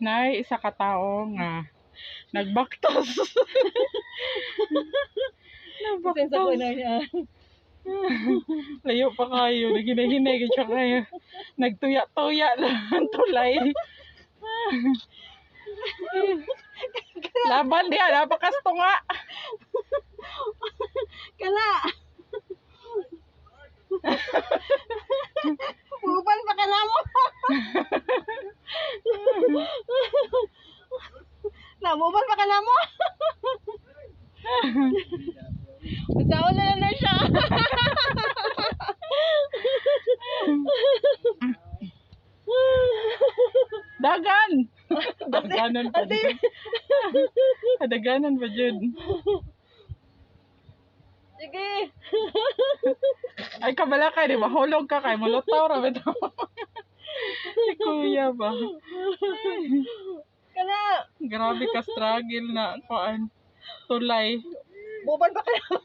Nay isa ka tawo nga nagbaktas. Pasensya ko Nagbaktas. na niya. Layo pa kayo. Naghinay-hinay gid siya kayo. Nagtuya-tuya lang ang tulay. Laban diha, napakastunga. Kana! Buban pa ka na mo! Namuban pa ka na mo! Masawa na lang na siya. Dagan! Daganan pa jud. Daganan pa jud. Sige! Ay, kabala kay, di ba? Hulog ka kay, mulutaw ra bitaw. Si kuya ba? Kana! Grabe ka struggle na kuan. Tulay. Buban pa ka na mo!